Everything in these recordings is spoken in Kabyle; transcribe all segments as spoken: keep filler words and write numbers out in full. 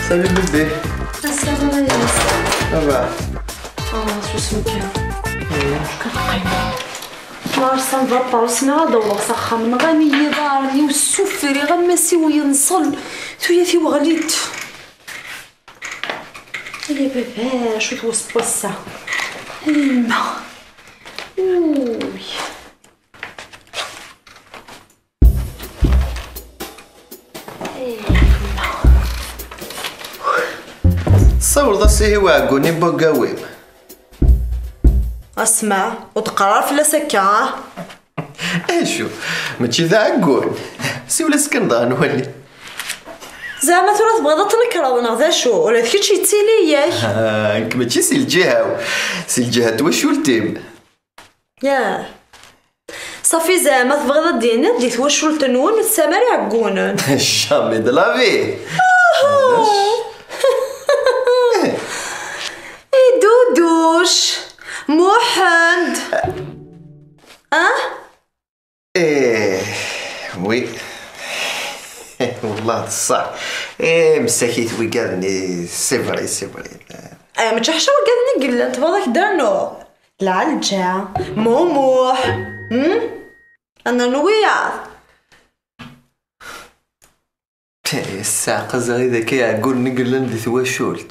Salut bébé. Ass-a d amayas. Ça va? Ah, susem kan. Ayen? Cukkeɣ teqqimeḍ. Nahar-s d aṭas, smiɣ ad d-awḍeɣ s axxam, nɣan-iyi iḍarren-iw, ssufriɣ, ammas-iw yenṣel, tuyat-iw ɣlint. Ay a baba, acu-t wass n wass-a? Ay a yemma. Uy. Tessawleḍ-as ihi i uɛeggun i Bugawim? Asma, ur d-qqar ara fell-as akka, ah? Acu? Mačči d aɛeggun? Siwel-as kan dɣa nwali. Zeɛma tura tebɣiḍ ad tnekreḍ neɣ d acu? Ula d kečč yettili yak. Ah, nekk mačči si lǧiha-w, si lǧiha n twacult-im. Yah. Safi, zeɛma tebɣiḍ ad d-tiniḍ di twacult-nwen ur tesɛam ara iɛeggunen? Jamais de la vie. Iduduc, Muḥend. Ah? Eh, oui. Wallah d ṣṣeḥ. Eh, msakit wigad-nni, c'est vrai, c'est vrai. Eh, mačči ḥaca wigad-nni i yellan, tebɣiḍ ad k-d-rnuɣ? Lɛelǧa, Mumuḥ, hmm? Ad nernu wiyaḍ. Ass-a, qqazeɣ i dak iɛeggunen i yellan di twacult.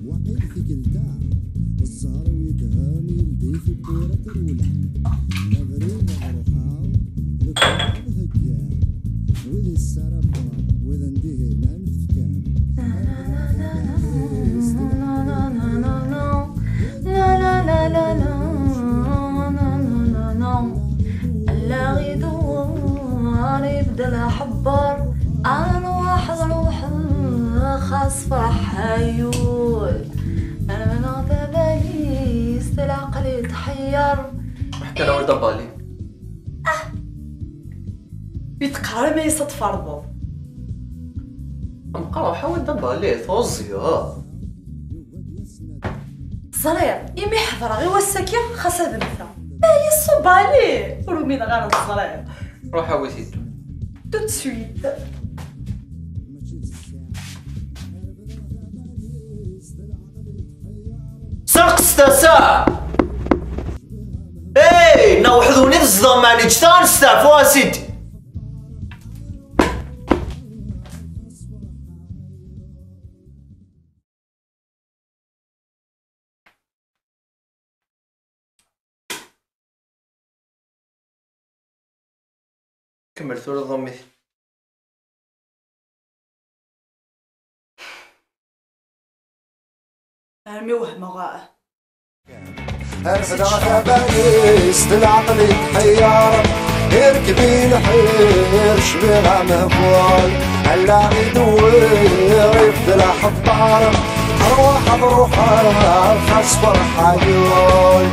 Waqil tikkelt-a, ẓẓher-iw yedhem, yeldi tiwwura terwel. Abrid ad ruḥeɣ, deg waṭṭan heggan. Wid yessaramen, wid n dihinan fkan. Allaɣ idewwer, ibeddel aḥebber. Arwaḥ ruḥen, xas ferḥ ayul. Armeneɣ tabalizt, leɛqel itḥeyyer. Ḥetta la wadda bali. Ah! Yetqerreb ma yessa tferḍeḍ. Mqerreḥ a wadda bali, tuẓẓyeḍ. Ẓriɣ, imi ḥedreɣ i wass-agi, xas ad mmteɣ. Ma yeṣṣub ali, ur umineɣ ara ẓriɣ. Ruḥ awi-t-id. Tout de suite. Serqset-as-a! Hey, neɣ weḥd-wen i tzedɣem, meɛni ǧǧet-aɣ ad nesteɛfu, a sidi. Kemmel tura ḍumm-it. Armi wehmeɣ. Refdeɣ tabalizt, leɛqel yetḥeyyer, irkeb-iyi lḥir, cbiɣ amehbul, allaɣ idewwer, ibeddel aḥebbar, rwaḥ ad ruḥeɣ, xas ferḥ ayul.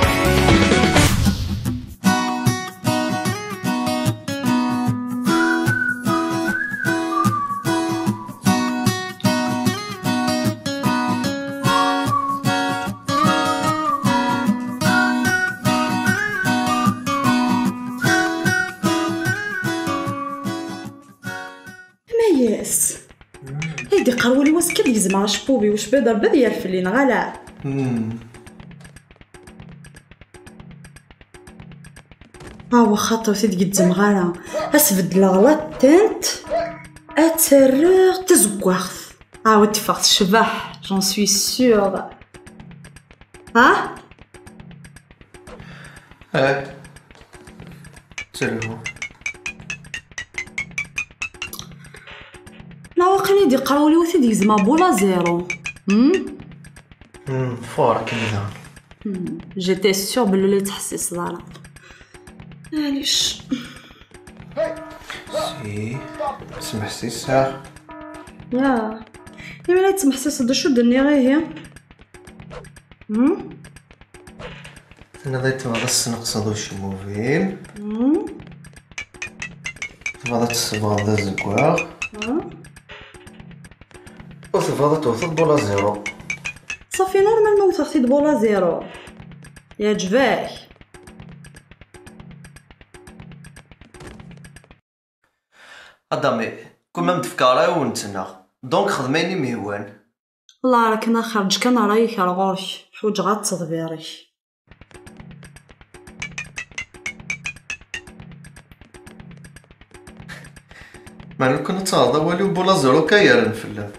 Amayas. Ay d-iqqar wul-iw, ass kan d-gezmeɣ acebbub-iw, cbiḍ Rebbi ad yerfel, neɣ ala? Hmm. Ah, waxaṭer ur t-id-gezzmeɣ ara. Ad s-beddleɣ la teinte, ad tt-rreɣ d tazeggaɣt. Ah, ad teffeɣ tecbeḥ, j'en suis sûre. Ah? Eh. Ttelhu. Neɣ waqil i d-iqqar wul-iw ad t-id-gezmeɣ bula zéro. Hmm? Hmm, fort akken da. Hmm, j'étais sûre belli ur la tettḥessiseḍ ara. Maɛlic. Si, smeḥsiseɣ. Ya. Imi la tettmeḥsiseḍ, d acu d-nniɣ ihi? Tenniḍ-iyi tebɣiḍ ad tesneqseḍ ucemubil. Tebɣiḍ ad tsebɣeḍ azeggaɣ. Ur tebɣiḍ ad tewteḍ bula zéro. Safi, normal ma wteɣ-t-id bula zéro. Yeɛǧeb-ak? Adami, kum am d-fkeɣ ṛṛay ur nettnaɣ. Donc xdem ayen i m-yehwan. Llah rken axer, eǧǧ kan ṛṛay-ik ar ɣur-k. Ḥwaǧeɣ ad teḍbiṛ-ik. Meɛna lukan ad taɣeḍ awal-iw bula zéro ka yerren fell-am.